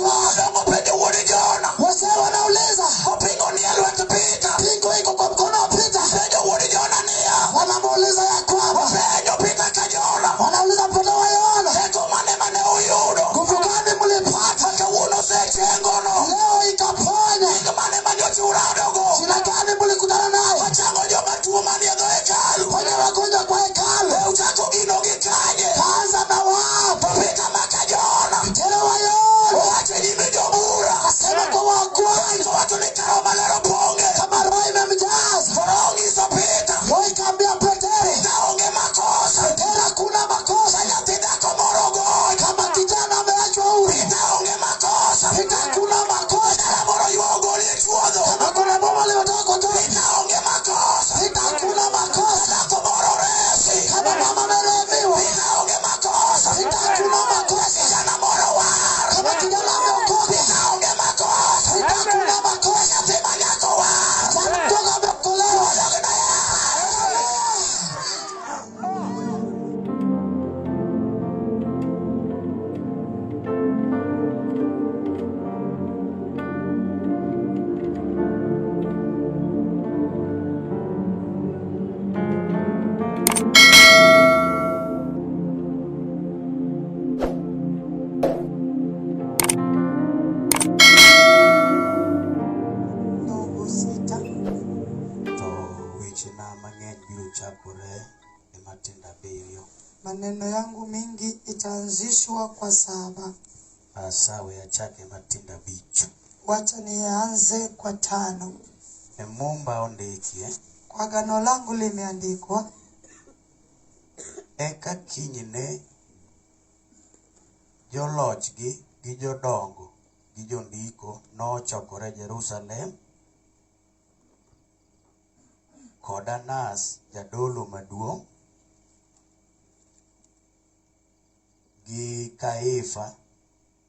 Yohana. Jodongo penjo wuod Jona. Wazee wanauliza, Opingo ni e lwet Peter. pingu iko kwa mkono wa Pita. Penjo wuod Jona niya. Wanamuuliza ya kwamba, Penjo Peter ka Jona. wanauliza Petro wa Yohana, Teko mane mane uyudo? nguvu gani mlipata Ma kawuono osechengono. leo ikaponya? Nying mane manyocha uradogo? Jina gani mlikutana naye Wachango joma tuo manie dho hekalu. ponya wagonjwa kwa hekalu? E uchako gino gi kanye? Kaanza na wapi? To Peter maka Jona. Tena wa Yohana Owacho e nyime jobura. akasema kwa wakwana, To wacho ni ka Roho Maler opong'e. kama Roho imemjaza. To Roho nyiso Peter. Roho ikaambia Petero, Peter onge makosa. Petero, hakuna makosa Ka nyathi dhako moro ogony. kama kijana ameachwa huru. Peter onge makosa. Peter, hakuna makosa Dala moro ywa ogoli e chuodho. kama kuna boma limetoka kwa toka. Peter onge makosa. Peter, hakuna makosa Dhako moro oresi. kama mama amerehemiwa. Peter onge makosa. Peter, hakuna makosa Kijana moro war. kama kijana ameokoka. Peter onge makosa. Peter, hakuna makosa Nyathi ma nyako war. kama mtoto ameokolewa. Ndogo sita To wechena mang'eny biro chakore e Matindo abiriyo. Maneno yangu mingi itaanzishwa kwa saba. Asawe achake Matindo abich. Wacha nianze kwa tano. E Mumba ondikie, Kwa agano langu limeandikwa, eka kinyne jolochgi gi jodongo gi jondiko nochokore Jerusalem kod Anas jadolo maduong' gi Kaifa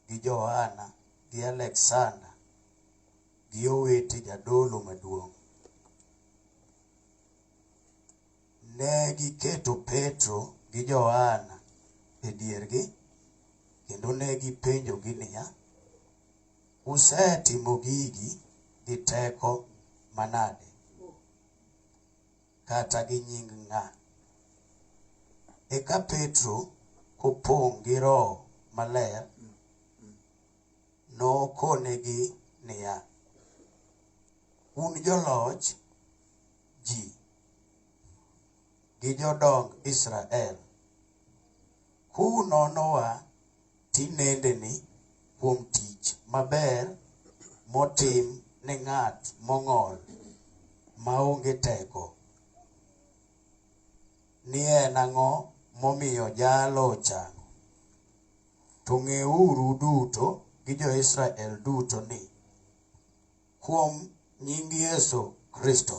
gi Johana gi Aleksanda gi owete jadolo maduong'. Ne giketo Petro gi Johana e diergi kendo ne gipenjogi niya, usetimo gigi gi teko manade kata gi nying ng'a? Eka Petro kopong' gi Roho Maler nokonegi niya, un joloch ji gi jodong Israel, kunonowa tinendeni kuom tich maber motim ne ng'at mong'ol maonge teko, ni en ang'o momiyo jalo ochango. To ng'euru duto gi jo-Israel duto ni kuom nying Yesu Kristo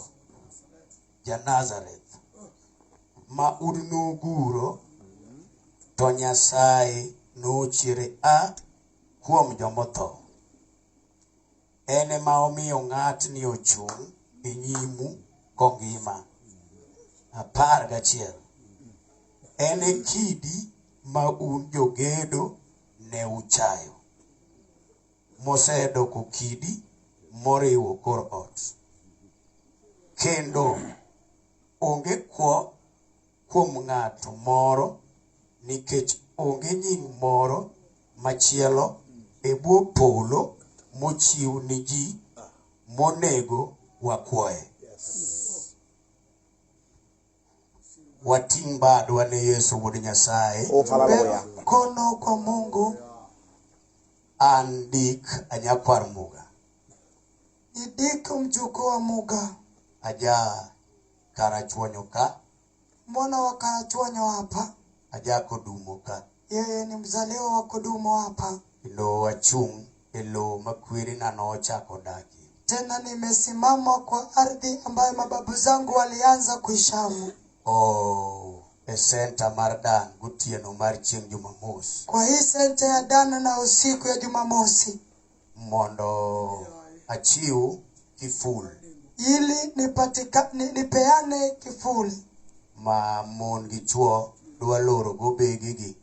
ja-Nazareth ma un nuguro to Nyasaye nochiere a kuom jomotho. En ema omiyo ng'atni ochung' e nyimu kongima. 11. En e kidi ma un jogedo ne uchayo, mosedoko kidi moriwo kor ot. Kendo onge kwo kuom ng'ato moro nikech onge nying moro machielo e bwo polo mochiw ni ji monego wakwoe. Wating' badwa ne Yesu Wuod Nyasaye. Oh, hallelujah. Mkono kwa Mungu. An Dick Anyakwar Muga. Ni Dick mjukuu wa Muga. Aja Karachuonyo ka. Mwana wa Karachuonyo hapa. Aja Kodumo ka. Yeye ni mzaliwa wa Kodumo hapa. Kendo achung' e lowo ma kwerena nochako dakie. Tena nimesimama kwa ardhi ambayo mababu zangu walianza kuishamu. Oh, e senta mar Dan gotieno mar chieng' Jumamos. Kwa hii senta ya Dana na usiku ya Jumamosi. Mondo achiw kiful. Ili nipeane kifuli. Ma mon gi chwo dwa loro go begegi.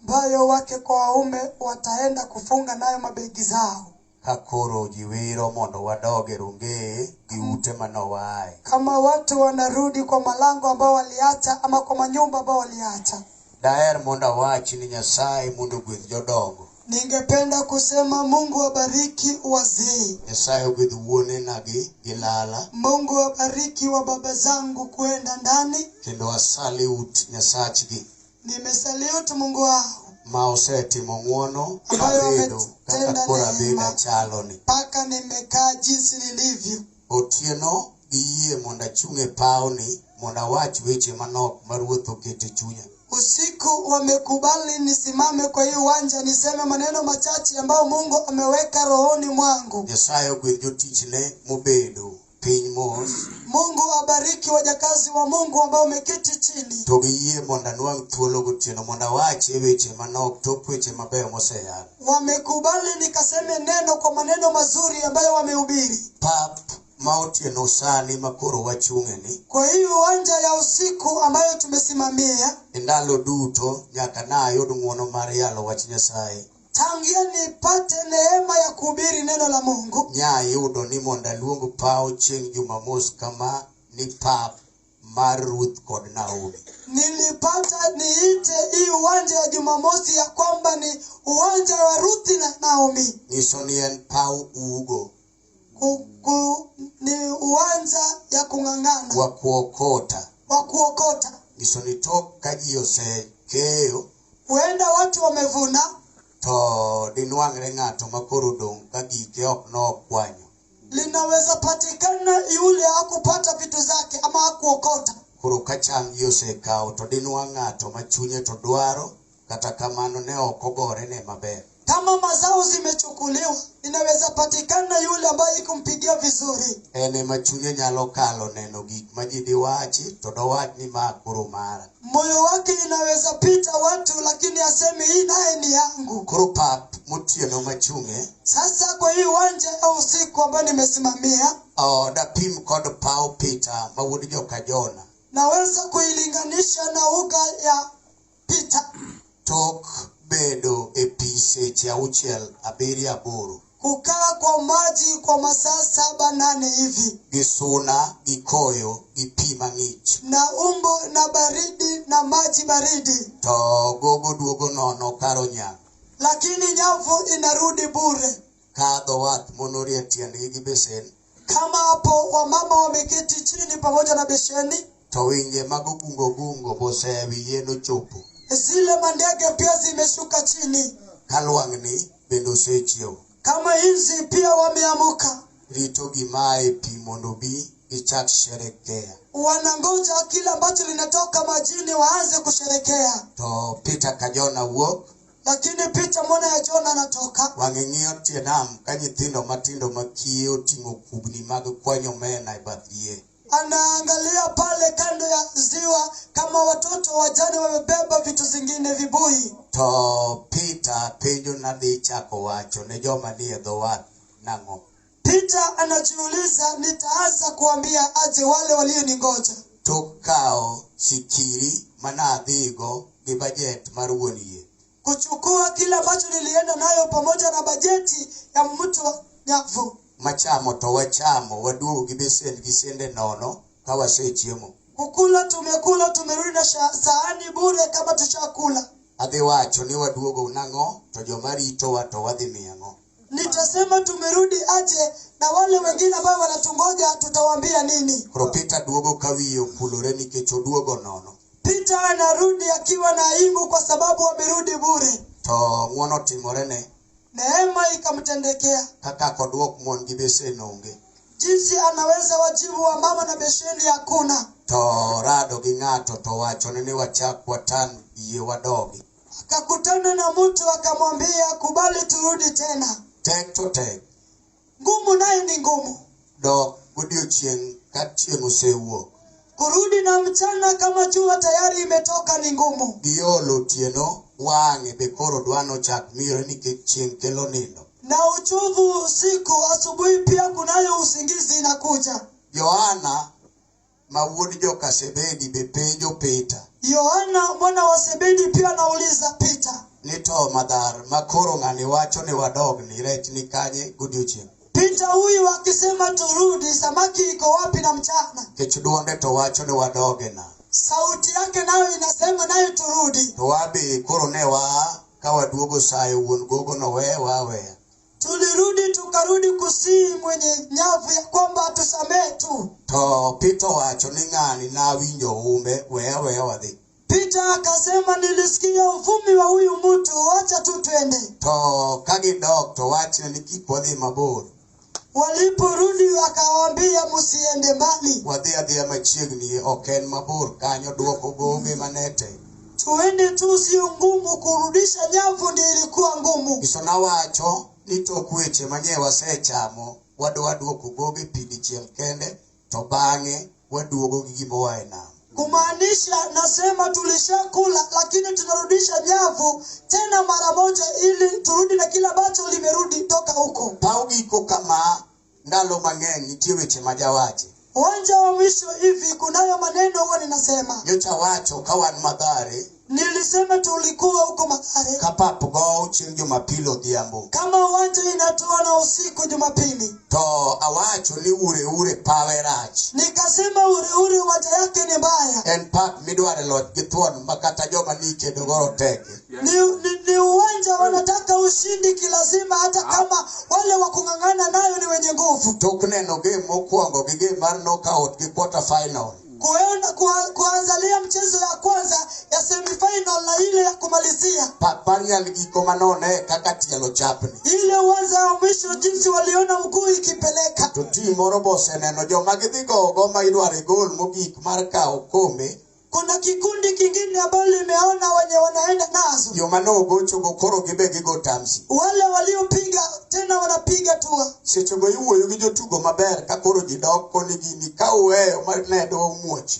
Ambayo wake kwa waume wataenda kufunga nayo mabegi zao. Ka koro ji wiro mondo wadog e rongeye gi ute manowae. Kama watu wanarudi kwa malango ambao waliacha ama kwa manyumba ambao waliacha. Daher mondo awachi ni Nyasaye mondo ogwedh jodongo. Ningependa kusema Mungu abariki wazee. Nyasaye ogwedh wuonena gi gi lala. Mungu abariki wa baba zangu kwenda ndani. Kendo asalute Nyasachgi. Nimesalute Mungu wao Ma osetimo ng'wono ambayo abedo kaka ametenda koro abedo neema achaloni. mpaka nimekaa jinsi nilivyo. Otieno giyie mondo achung' e pawni mondo awach weche manok ma Ruoth oketo e chunya. Usiku wamekubali nisimame kwa hii uwanja niseme maneno machache ambayo Mungu ameweka rohoni mwangu. Nyasaye ogwedh jotichne mobedo piny mos. Mungu abariki wajakazi wa Mungu ambao wameketi chini. To giyie mondo anwang' thuolo gotieno mondo awach e weche manok tok weche mabeyo moseyal. Wamekubali nikaseme neno kwa maneno mazuri ambayo wamehubiri. Pap ma otieno sani ma koro wachung'e ni. Kwa hii uwanja ya usiku ambayo tumesimamia. E ndalo duto nyaka nayud ng'wono mar yalo wach Nyasaye. Tangia nipate neema ya kuhubiri neno la Mungu. Nyayudo ni mondo aluong paw chieng' Jumamos kama ni pap mar Ruth kod Naomi. Nilipata niite hii uwanja ya Jumamosi ya kwamba ni uwanja wa Ruthi na Naomi. Nyiso ni en paw ugo. Ni uwanja ya kung'ang'ana. Wa kuokota. Wa kuokota. Nyiso ni tok ka ji osekeyo. Huenda watu wamevuna. To dinwang're ng'ato ma koro odong' ka gike ok nokwanyo. Linaweza patikana yule hakupata vitu zake ama hakuokota. Koro ka cham ji osekawo to dinwang' ng'ato ma chunye to dwaro kata kamano ne ok ogore ne maber. Kama mazao zimechukuliwa, inaweza patikana yule ambaye ikumpigia vizuri. En ema chunye nyalo kalo neno gik ma ji diwachi to dowach ni ma koro mara. Moyo wake inaweza pita watu lakini aseme hii naye ni yangu. Koro pap motieno machung'e. Sasa kwa hii uwanja ya usiku ambayo nimesimamia, dapim kod paw Peter ma wuod joka Jona. Naweza kuilinganisha na uga ya Peter. Tok bedo e pi seche auchiel abiriyo aboro. Kukaa kwa maji kwa masaa 7 8 hivi. Gi suna, gi koyo, gi pi mang'ich. Na umbo na baridi na maji baridi. To gogo duogo nono kar onyang'. Lakini nyavu inarudi bure. Ka dho wath mon orie tiendgi gi besen. Kama hapo wamama wameketi chini pamoja na besheni. To winje mag ogungo ogungo bosewi yien ochopo. Zile mandege pia zimeshuka chini. Ka lwang'ni bende osechiewo. Kama hizi pia wameamuka. Rito gima e pi mondo bi gichak sherekea. Wanangoja kile ambacho linatoka majini waanze kusherekea. To Peter ka Jona wuok. Lakini Peter mwana ya Jona anatoka. Wang'e ng'iyo tie nam ka nyithindo matindo ma kiye oting'o kubni mag kwanyo omena e bath yie. Anaangalia pale kando ya ziwa kama watoto wajane wamebeba vitu zingine vibuyu. To Peter penjo nadhi chako wacho ne joma ni e dho wath nang'o? Peter anajiuliza nitaanza kuambia aje wale walioningoja. Tok kawo sikiri manadhigo gi bajet mar wuon yie. Kuchukua kila ambacho nilienda nayo pamoja na bajeti ya mtu wa nyavu. Machamo to wachamo waduogo gi besen gi sende nono ka wasechiemo. Kukula tumekula tumerudi na sahani bure kama tushakula. Adhi wacho ni waduogo nang'o to joma ritowa to wadhi miyo ang'o? Nitasema tumerudi aje na wale wengine ambao wanatungoja tutawaambia nini? Koro Peter duogo ka wiye okulore nikech oduogo nono. Peter anarudi akiwa na aibu kwa sababu amerudi bure. To ng'wono timore ne. Neema ikamtendekea. Kaka koduok mon gi besen onge. Jinsi anaweza wajibu wa mama na besheni hakuna. To rado gi ng'ato to wachone ni wachak watan yie wadogi. Akakutana na mtu akamwambia kubali turudi tena. Tek to tek. Ngumu naye ni ngumu. Dok godiochieng' ka chieng' osewuok. Kurudi na mchana kama jua tayari imetoka ni ngumu. Giol otieno wang'e be koro dwano chak miyore nikech chieng' kelo nindo. Na uchovu usiku, asubuhi pia kunayo usingizi inakuja. Yohana ma wuod joka Zebedi be penjo Peter. Yohana mwana wa Zebedi pia anauliza Peter. ni to madhar ma koro ng'ani wacho ni wadog ni rech ni kanye godiochieng'. Pita huyu akisema turudi, samaki iko wapi na mchana? Nikech duonde to wacho ni wadog e nam. Sauti yake nayo inasema nayo turudi. To wabe koro ne waa ka waduogo sayo wuon gogo no wewa aweya. Tulirudi tukarudi kusii mwenye nyavu ya kwamba atusamehe tu. To Peter owacho ni ng'ani nawinjo umbe weya weya wadhi. Peter akasema nilisikia uvumi wa huyu mtu, wacha tu twende. To ka gidok to wachne ni kik wadhi mabor. Waliporudi akawaambia msiende mbali, Wadhi adhiya machiegni ok en mabor kanyo duoko goge manete. tuende tu, sio ngumu. Kurudisha nyavu ndio ilikuwa ngumu. Nyiso nawacho ni tok weche manye wasechamo wadwa duoko goge pi dichiel kende to bang'e waduogo gi gima oa e nam. Kumaanisha, nasema tulishakula, lakini tunarudisha nyavu tena mara moja, ili turudi na kila ambacho limerudi toka huko. Paw giko kama ndalo mang'eny nitie weche ma jawachi. Uwanja wa mwisho hivi, kunayo maneno huwa ninasema. Nyocha wacho ka wan Mathare Nilisema tulikuwa huko Mathare, ka pap gow chieng' Jumapil odhiambo. kama uwanja inatoa na usiku Jumapili, To awacho ni ure ure pawe rach. nikasema ureure uwanja yake ni mbaya, En pap midware loch gi thuon ma kata joma ni kedo go roteke. ni uwanja wanataka ushindi kilazima, hata kama wale wa kung'ang'ana nayo ni wenye nguvu. Tok neno game mokwongo gi game mar knockout gi quarter final. Kuanzalia mchezo ya kwanza ya semifinal na ile ya kumalizia, Pap mar nyal giko manone kaka tielo chapni. ile uwanja wa mwisho jinsi waliona mguu ikipeleka. To tim moro boseneno joma gidhi gogo ma idwaro e gol mogik mar kawo okombe. Kuna kikundi kingine ambayo limeona wenye wanaenda nazo, Joma nogochogo koro gibe gigo tamsi. wale waliopiga tena wanapiga tua. Sechego iwuoyo gi jotugo maber ka koro ji dok koni gini ka uweyo ma nedwa umuoch.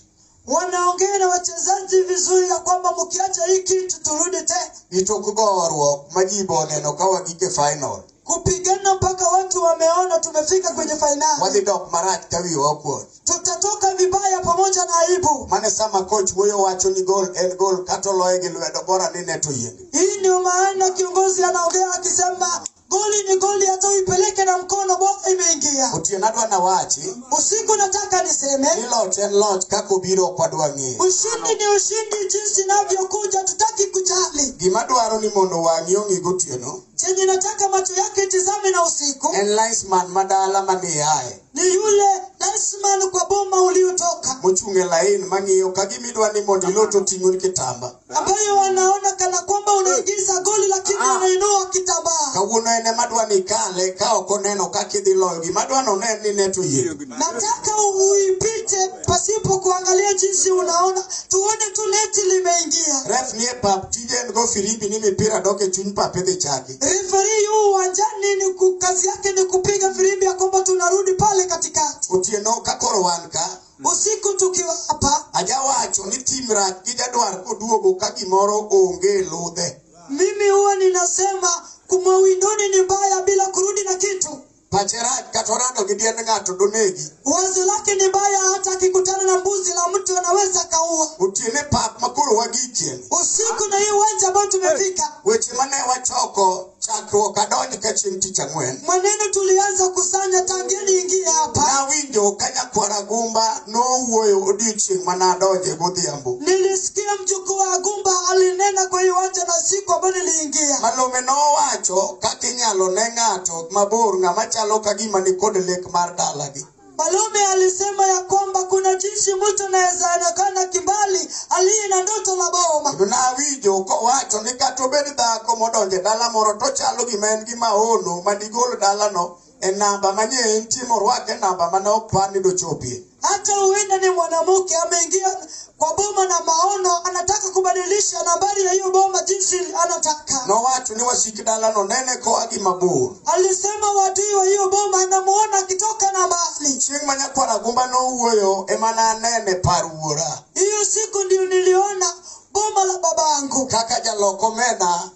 Wanaongea na wachezaji vizuri ya kwamba mkiacha hii kitu turudi tena Gi tok goruok ma ji boneno ka wagik e final. kupigana mpaka watu wameona tumefika kwenye fainali. Wadhi dok marach ka wiwa okuot. Tutatoka vibaya pamoja na aibu. Mane sama coach wuoyo wacho ni gol en gol kata oloye gi lwedo bora ni net oyiengni. Hii ndio maana kiongozi anaongea akisema goli ni goli, hata uipeleke na mkono, bora imeingia. Otieno adwa nawachi Usiku nataka niseme ni loch en loch kaka obiro ok wadwa ng'eyo. ushindi ni ushindi, jinsi inavyokuja, tutaki kujali. Gima dwaro ni mondo wang'i ong'i gotieno Chenye nataka macho yake itizame na usiku en linesman ma dala maniaye ni yule linesman kwa boma uliotoka, mochung' e lain mang'iyo ka gimidwa ni mondo ilo to ting'oni kitamba. ambayo wanaona kana kwamba unaingiza goli, lakini anainua kitambaa. Kawuono en ema dwa ni ikale ka ok oneno kaka idhi loyo gima dwa nonen ni net oyiengni. Nataka uipite pasipo kuangalia jinsi unaona, tuone tu neti limeingia. Ref nie pap tije en go firimbi ni mipira dok e chuny pap idhi chaki. Referi yu uwanjani ni kazi yake ni kupiga firimbi ya kwamba tunarudi pale katikati. Otieno ka koro wan ka Usiku tukiwa hapa, ajawacho ni tim rach gi jadwar koduogo ka gimoro onge e ludhe. mimi huwa ninasema kumawindoni ni mbaya bila kurudi na kitu. Pache rach kata orado gi diend ng'ato donegi. Wazo lake ni mbaya, hata akikutana na mbuzi la mtu anaweza kaua. Otieno e pap ma koro wagikie. Usiku na hii uwanja ambao tumefika, Weche mane wachoko chakruok adonj ka chieng' tich ang'wen. maneno tulianza kusanya tangia niingie hapa. Nawinjo ka nyakwar Agumba nowuoyo odiochieng' manadonje godhiambo. Nilisikia mjukuu wa Agumba alinena kwa hii uwanja na siku ambayo niliingia. Malome nowacho kaka inyalo ne ng'ato mabor ng'ama chalo ka gima ni kod lek mar dalagi. Malome alisema ya kwamba kuna jinsi mtu anaweza onekana kimbali aliye na ndoto la boma. Kendo nawinjo kowacho ni kata obed dhako modonjo e dala moro to chalo gima en gi maono madigol dalano e namba manye entie morwake e namba mane ok par ni dochopie. Hata huenda ni mwanamke ameingia kwa boma na maono, anataka kubadilisha nambari ya hiyo boma jinsi anataka. Nowacho ni wasik dalano nene koa gi mabor. Alisema wadui wa hiyo boma anamuona akitoka na mbali. Chieng' ma nyakwar Agumba nowuoyo ema nanene par wuora. Hiyo siku ndio niliona boma la babangu. Kaka jalok omena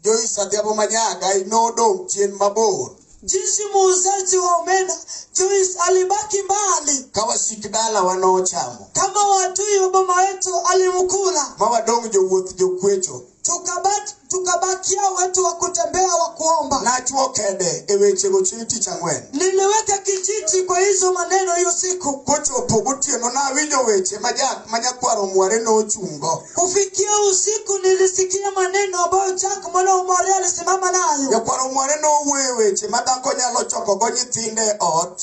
Joyce Adhiambo Manyaga nodong' chien mabor. Jinsi muuzaji wa omena Joyce alibaki mbali, Ka wasik dalawa nochamo. kama wadui wa boma yetu alimkula. Ma wadong' jowuoth jokwecho. Tukabakia wetu wa kutembea wa kuomba. Nachwo kede e wechego chieng' tich ang'wen. Niliweka kijiti kwa hizo maneno hiyo siku. Kochopo gotieno nawinjo weche ma jak ma nyakwaro Mware nochung'go. Kufikia usiku nilisikia maneno ambayo Jack mwana wa Mware alisimama nayo. Nyakwaro Mware nowuoyo e weche ma dhako nyalo chokogo nyithinde e ot.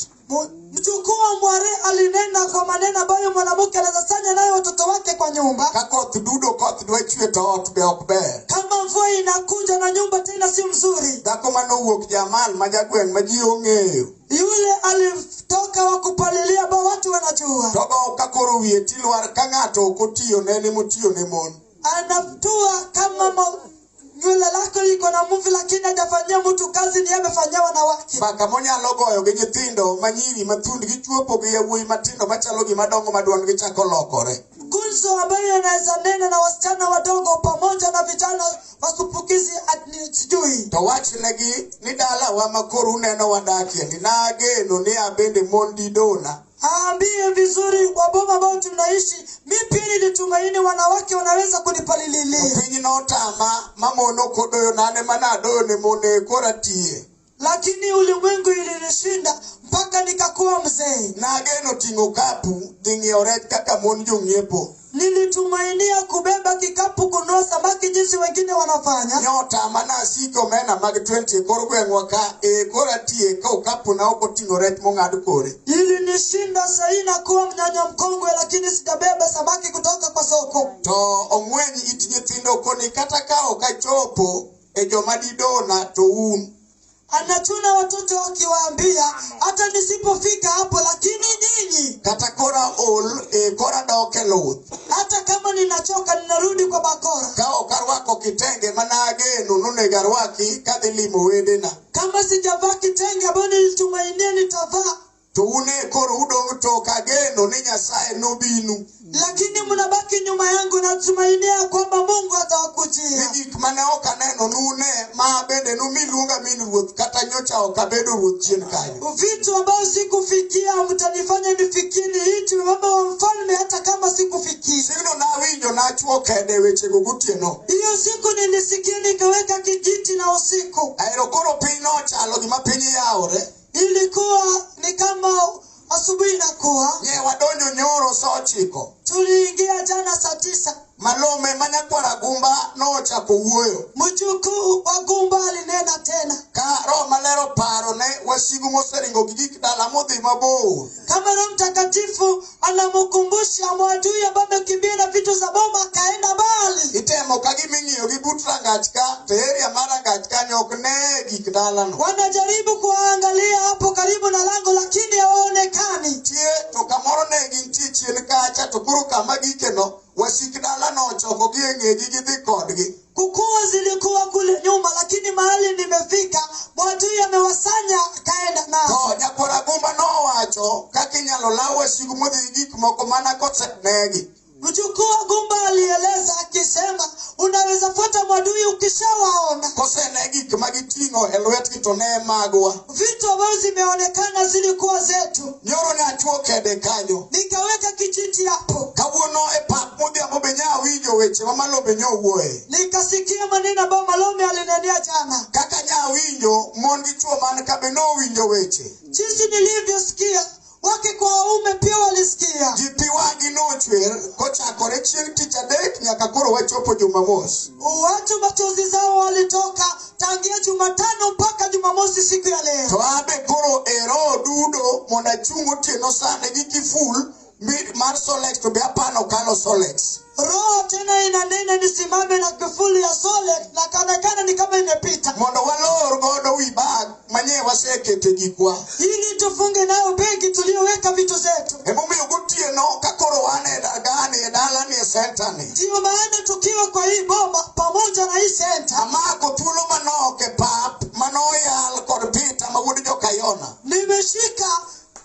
Mjukuu wa Mware alinena kwa maneno ambayo mwanamke anaweza nayo watoto wake kwa nyumba. Ka koth dudo koth dwa chwe to ot be ok ber. Kama mvua inakuja na nyumba tena si mzuri. Dhako manowuok Jamal ma jagweng' ma ji ong'eyo. Yule alitoka wa kupalilia ambao watu wanajua. Togo ka koro wiye tilwar ka ng'ato ok otiyo ne ne motiyo ne mon. Anatua kama nywele lako liko na mvi, lakini hajafanyia mtu kazi, ni yeye amefanyia wanawake. Mbaka monyalo goyo gi nyithindo manyiri ma thundgi chuopo gi yawuoyi matindo machalo gima dongo ma duondgi chako lokore. Gumzo ambayo anaweza nena na wasichana wadogo pamoja na vijana wasupukizi sijui. To wachnegi ni dalawa ma koro uneno wadakie ni nageno ni abende mon didona. Aambie vizuri waboma ambao tunaishi, mi pia nilitumaini wanawake wanaweza To kunipalililia, piny notama ma mon ok odoyo nane manadoyo ne mon e koro atiye. Lakini ulimwengu ilinishinda mpaka nikakuwa mzee. Nageno ting'o okapu dhi ng'iewo rech kaka mon jong'iepo. Nilitumainia kubeba kikapu kununua samaki jinsi wengine wanafanya. Nyotama nasiko omena mag 20 e kor gweng'wa ka e koro atiye ka okapu na ok oting'o rech mong'ad kore. Ilinishinda sahii nakuwa mnyanya mkongwe, lakini sijabeba samaki kutoka kwa soko. To ong'weny it nyithindo koni kata ka ok achopo e joma didona to un. Anachuna watoto akiwaambia hata nisipofika hapo, lakini nyinyi, Kata kora ol e kora dok e luth. Hata kama ninachoka ninarudi kwa bakora. Ka ok arwako kitenge manageno nonego arwaki kadhi limo wedena. Kama sijavaa kitenge ambayo nilitumainia nitavaa, To un e koro udong' tok ageno ni Nyasaye nobinu. Lakini mnabaki nyuma yangu, natumainia kwamba Mungu Ni atawakujia. gik mane ok aneno nune ma bende numiluonga min ruoth kata nyocha ok abedo ruoth chien kanyo. Vitu ambayo sikufikia mtanifanya nifikie, niitwe mama wa mfalme hata kama sikufikia. Chieng'no nawinjo nachwo kede e wechego gotieno. Hiyo siku nilisikia nikaweka kijiti na usiku. Ahero koro piny nochalo gima piny yawore. Ilikuwa ni kama asubuhi inakuwa. Nye wadonjo nyoro sa 9. Tuliingia jana saa 9. Malome ma nyakwar Agumba nochako wuoyo. Mjukuu wa Gumba alinena tena. Ka Roho Maler oparo ne wasigu moseringo gi gik dala modhi mabor. Kama Roho Mtakatifu anamkumbusha mwadui ambaye amekimbia na vitu za boma akaenda mbali. Itemo ka gima ing'iyo gi but rangach ka to area mar rangach kanyo ok ne gik dalano. Wanajaribu kuwaangalia hapo karibu na lango lakini hawaonekani. Tie to kamoro ne gintie chien kacha to koro kama gikeno wasik dalano ochoko gi e ng'egi gidhi kodgi. Kukua zilikuwa kule nyuma, lakini mahali nimefika mwadui amewasanya akaenda nao. To nyakwar Agumba nowacho kaka inyalo law wasigu modhi gi gik moko mana kosenegi. Mjukuu wa Gumba alieleza akisema unaweza fuata mwadui ukishawaona. Kosene gik ma giting'o e lwetgi to ne magwa. Vitu ambavyo zimeonekana zilikuwa zetu. Nyoro ne achwo kede kanyo. Nikaweka kijiti hapo. Kawuono e pap modhiambo be nyawinjo weche ma Malombe nyowuoye. Nikasikia maneno ambayo Malombe alinenea jana. Kaka nyawinjo mon gi chwo man ka be nowinjo weche. Jinsi nilivyosikia wake kwa waume pia walisikia. Ji pi wang'gi nochwer kochakore chieng' tich adek nyaka koro wachopo Jumamos. Watu machozi zao walitoka tangia Jumatano mpaka Jumamosi siku ya leo. To abe koro e roho dudo mondo achung' otieno sani gi kiful mar Solex to be apano kalo Solex. Roho tena inanena nisimame na kifuli ya Solex na kaonekana ni kama imepita. Mondo walor godo wi bag manye wasekete gikwa. Ili tufunge nayo begi tuliyoweka vitu zetu. Emomiyo gotieno ka koro wan e gani e dala ni e center ni. Ndio maana tukiwa kwa hii boma pamoja na hii center. Amako thuolo manok e pap manoyal kod Peter ma wuod Jokayona. Nimeshika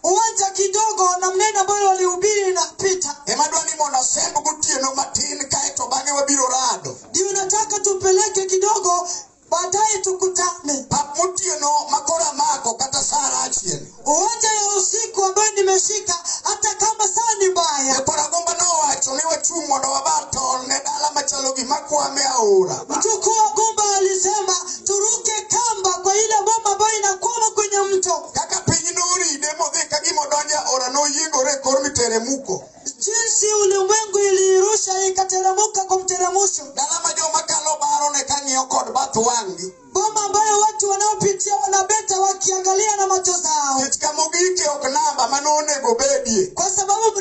uwanja kidogo na mneno ambayo walihubiri na Peter. Ema dwa ni mondo asemb gotieno matin kaeto bang'e wabiro rado. Ndio nataka tupeleke kidogo baadaye tukutane. Pap motieno makoro amako kata saa achiel. Uwanja ya usiku ambayo nimeshika hata kama saa ni mbaya. Nyakwar Agumba nowacho ni wachung' mondo wabar tol ne dala machalo gima makwame aora. Mjukuu wa gumba alisema turuke kamba kwa ile boma ambayo inakwama kwenye mto. Kaka piny noride modhi ka gima odonjo e aora noyiengore e kor miteremuko. Jinsi ulimwengu iliirusha ikateremuka kwa mteremusho. Dala ma joma kalo baro ne ka ng'iyo kod bath wang'gi. Boma ambayo watu wanaopitia wanabeta wakiangalia na macho zao, Nikech kamogike ok namba manonego bedie. kwa sababu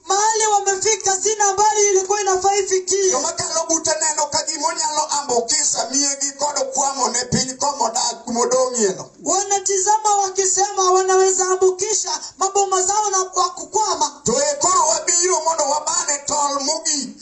mahali wamefika si nambari ilikuwa inafaa ifikie. Joma kalo bute neno ka gimonyalo ambukisa miegi kod kwamo ne piny komodak kumodong'ie no. Wanatizama wakisema wanaweza ambukisha maboma zao na wakukwama. To e koro wabiro mondo wabane tol mogik.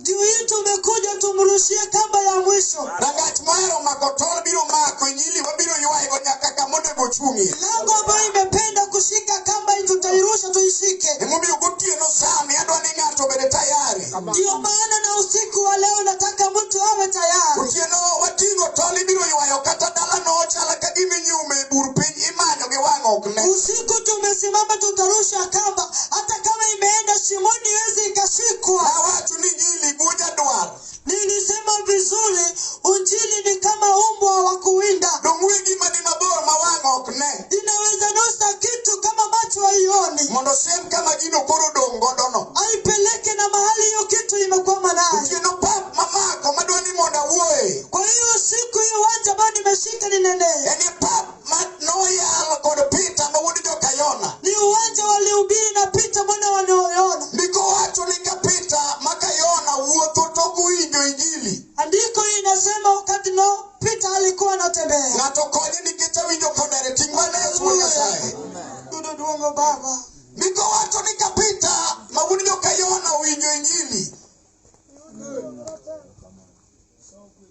Juu hii tumekuja tumrushie kamba ya mwisho. Rangach mohero mako tol biro mako injili wabiro ywayego nyaka kamonego ochung'ie. Lango ambayo imependa kushika kamba hii tutairusha tuishike. Emomiyo gotieno sani adwa ni ng'ato obed tayari. Ndiyo maana na usiku wa leo nataka mtu awe tayari. Otieno wating'o tol ibiro ywayo kata dalano chal ka gima inyume e bur piny imanyo gi wang' ok ne. Usiku tumesimama, tutarusha kamba hata kama imeenda shimoni iwezi ikashikwa. Awacho ni injili guja dwar. Nilisema vizuri, unjili ni kama umbwa wa kuwinda, Dong' we gima ni mabor ma wang' ok ne. inaweza nusa kitu kama macho haioni, Mondo siem kama gino koro odong' godo no. aipeleke na mahali hiyo kitu imekwama nayo. Otieno pap mamako madwa ni mondo awuoye. Kwa hiyo usiku hiyo uwanja ambayo nimeshika ni nene, En e pap ma noyal kod Peter ma wuod Jokayona. ni uwanja walihubiri na Pita mwana wa Yohana. Ndiko wacho ni ka Peter ma Kayona wuotho to winjo injili. Andiko hii inasema wakati no Pita alikuwa anatembea. Ng'ato konye nikech awinjo kodere ting' mana Yesu wuod Nyasaye. Dudu duongo Baba. Ndiko wacho ni ka Peter ma wuod Jokayona owinjo injili.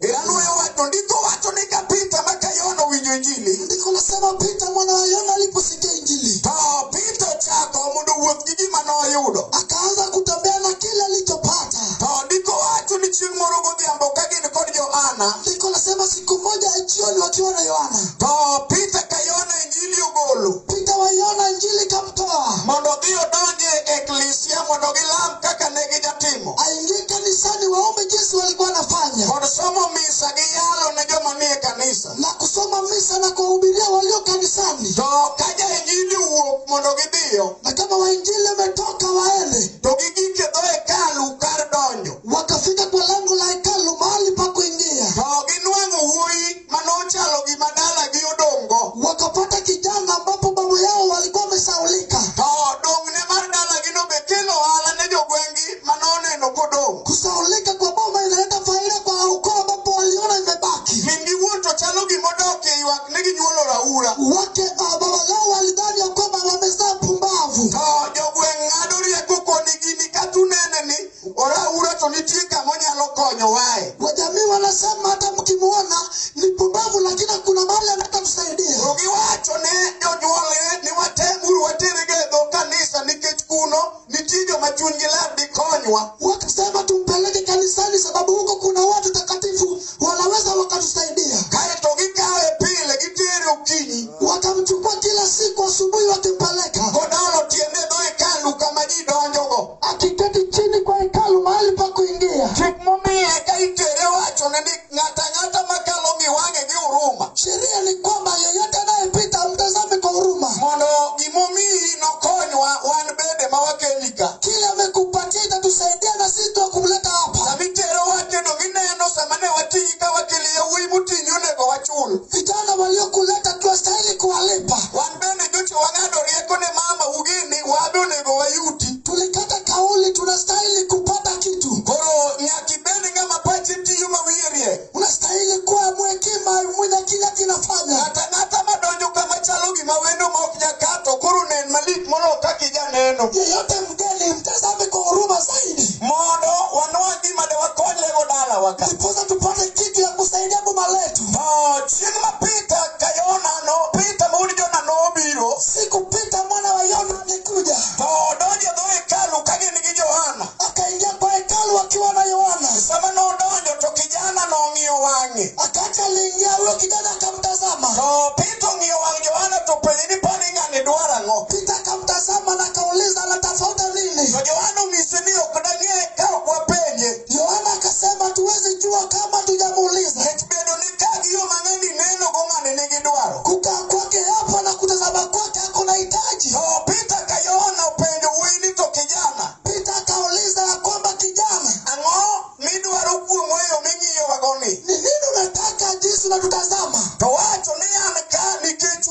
Iranuoyo wacho ndiko wacho ni ka Peter ma Kayona owinjo injili. Andiko nasema Pita mwana wa Yona aliposikia injili To Peter ochako mondo owuoth gi gima noyudo. akaanza kutembea na kile alichopata. To ndiko wacho ni chieng' moro godhiambo ka gin kod Johana. Andiko nasema siku moja jioni wakiwa na Yohana, To Peter Kayona injili ogolo. Pita wa Yona injili ikamtoa Mondo odhi odonji e eklisia mondo gilam kaka ne gijatimo. aingie kanisani waombe jinsi walikuwa wanafanya Kod somo misa gi yalo ne joma nie kanisa. na kusoma misa na kuwahubiria walio kanisani, To ka ja injili owuok mondo gidhiyo, na kama wainjili wametoka waende, to gigik e dho hekalu kar donjo. wakafika kwa lango la hekalu mahali pa kuingia, To ginwang'o wuoyi manochalo gima dalagi odong'go. wakapata kijana ambapo baba yao walikuwa wamesaulika. To dong'ne mar dalagino be kelo ohala ne jogweng'gi manoneno kodong'. Kusaulika kwa boma inaleta faida kwa ukoo ambapo waliona imebaki. Min gi wuon to chalo gimodok e ywak ne ginyuolo raura. Wake baba lao walidhani ya kwamba wamezaa pumbavu. To jogweng' ng'ado rieko koni gini katunene ni oraura to nitie kamonyalo konyowae. Wajamii wanasema hata mkimuona ni pumbavu, lakini kuna mahali anataka tusaidia. To giwacho ne jonyuolne ni watemuru watergi e dho kanisa nikech kuno nitie joma chunygi ler dikonywa. Wakasema tumpeleke kanisani, sababu huko kuna watu takatifu wanaweza wakatusaidia. Kaeto gikawe pile gitere okinyi. Wakamchukua kila siku asubuhi, wakimpeleka Kodolo tiende e dho hekalu kama ji donjogo. akiketi chini kwa hekalu mahali pa kuingia. Chik momiye ka itere wachone ni ng'ata ang'ata makalo ng'i wang'e gi huruma. Sheria ni kwamba yeyote anayepita amtazame kwa huruma. Mondo gimomiyi nokonywa wan bende ma wakeli ka. Kile amekupatia itatusaidia na sisi tuwakumleta hapa. Sama itero wache to gineno sama ne wating'i ka wakeli yawuoyi moting'i onego wachul. Vijana waliokuleta tuwastahili kuwalipa. Wan bende nyocha wang'ado rieko ne mama ugini wabe onego wayuti. Tulikata kauli, tunastahili kupata kitu. Koro nyaka ibed ng'ama pache tiyo ma wiye riek. Unastahili kuwa mwekima mwenye akili yake inafanya. Ng'ata ang'ata madonjo kama chalo gima wendo ma ok nyakato koro nen malich moloyo kaka ijaneno. Yeyote mgeni mtazame kwa huruma zaidi, Mondo wanwang' gima de wakonyrego dalawa ka. ndiposa tupate kitu ya kusaidia boma letu. To chieng' ma Peter Kayona no Peter ma wuod Jona nobiro Siku Pita mwana wa Yona alikuja to odonjo e dho hekalu ka gin gi Johana. akaingia kwa hekalu akiwa na Yohana. Sama nodonjo to kijana nong'iyo wang'e. Akati aliingia huyo kijana akamtazama To Peter ong'iyo wang' Johana to penje ni pani ng'ani dwaro ang'o? Pita, akamtazama na akauliza anatafuta nini? To Johana onyise ni ok dang'e ka ok wapenje. Yohana akasema hatuwezi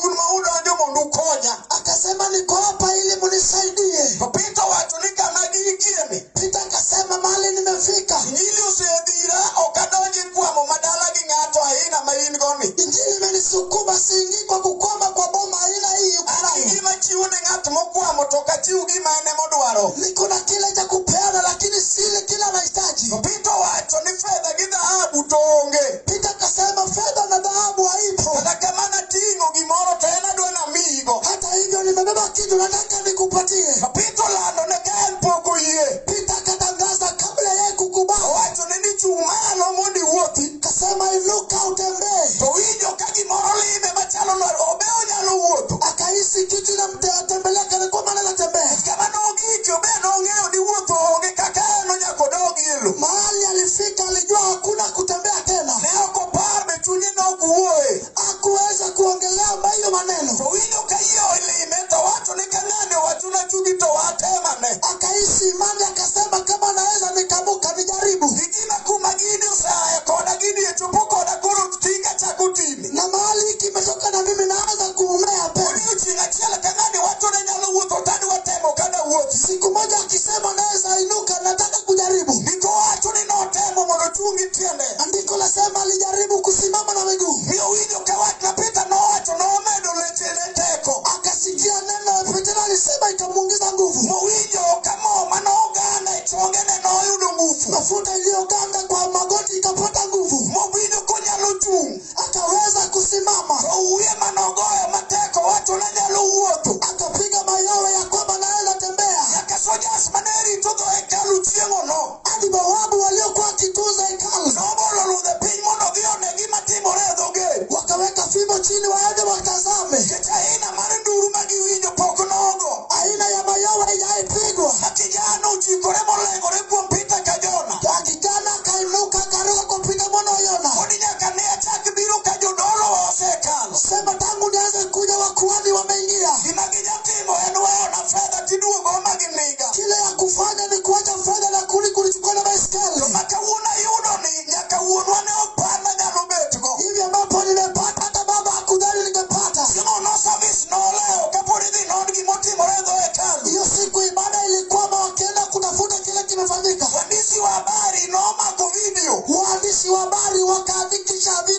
un ma udonjo mondo ukonya. Akasema niko hapa ili munisaidie. To Peter owacho ni kama gikieni. Peter akasema mahali nimefika, Injili osedhira ok adonji kwamo madala gi ng'ato aina ma in go ni. Injili imenisukuma, siingii kwa kukwama kwa boma aina hii uko An gi nayo. gima chiwo ne ng'at mokwamo to ok achiw gima en emodwaro. Niko na kile cha kupeana, lakini sile kile anahitaji. To Peter owacho ni fedha gi dhahabu to onge. Peter akasema fedha na dhahabu haipo, Kata kamano ating'o gimoro to en adwa namiyigo. hata hivyo nimebeba kitu nataka nikupatie. To Peter olando ne ka en pok oyie. Peter akatangaza kabla yeye kukubali, Owacho ne ni chung' malo mondo iwuothi. akasema inuka utembee. To winjo ka gimoro lime machalo lwar obe onyalo wuotho. Akahisi kitu inamtembelea kana kwamba anaweza tembea. Kama nogike obe nong'eyo ni wuotho onge kaka en onyaka odogi e lo. Mahali alifika alijua hakuna kutembea tena, Ne ok opar be chunye nok wuoye. hakuweza kuongelea hiyo maneno. To winjo ka yie olime to wacho ni ka ng'ani owachona chungi to watemane. Akahisi imani, akasema kama naweza nikamuka nijaribu. Gi gima kuma gini oseaye koda gini e chopo koda koro tinga chako timi. Na mahali hiki imetoka na mimi naanza kuumea pema. Odiochieng' achiel ka ng'ani wacho ne nyalo wuotho tadwa temo kada wuothi. Siku moja akisema naweza inuka, nataka kujaribu. Ndiko wacho ni notemo mondo ochung' gi tiende. Andiko lasema alijaribu kusimama na miguu, Mi owinjo ka wach ma Peter nowacho nomedo lechene teko. akasikia neno Petero alisema, ikamuongeza nguvu. Mowinjo ka mo manoganda e chongene noyudo ngufu. Mafuta iliyoganda kwa magoti ikapata nguvu, Mowinjo konyalo chung'. akaweza kusimama, To uye manogoyo matek owacho ne nyalo wuotho. akapiga mayowe ya kwamba naweza tembea. Nyaka sojas mane rito dho hekalu chieng'ono Hadi bawabu waliokuwa wakitunza hekalu nobolo ludhe piny mondo odhi one gima timore e dho gate. wakaweka fimbo chini waende watazame. Nikech aina mar nduru ma giwinjo pok nogo. Aina ya mayowe haijaipigwa. Ma kijana ochikore molengore kuom Peter ka Jona. Na kijana akainuka akaruka kupiga mwana wa Yona. Koni nyaka ne achak biro ka jodolo osekalo. Sema tangu nianze kuja wakuhani wameingia. Gima gijatimo en weyona fedha tiduogo ma giniga. Kile ya kufanya ni kuacha fedha na kuli kulichukua na baiskeli. To ma kawuono ayudo ni nyaka wuonwa ne opar manyalo betgo. Hivi ambapo nimepata hata baba hakudhani ningepata. Chieng'ono service nolewo kapod idhi non gimotimore e dho hekalu. Hiyo siku ibada ilikuwa wakienda kutafuta kile kimefanyika. Waandishi wa habari nomako video. Waandishi wa habari wakaandikisha video.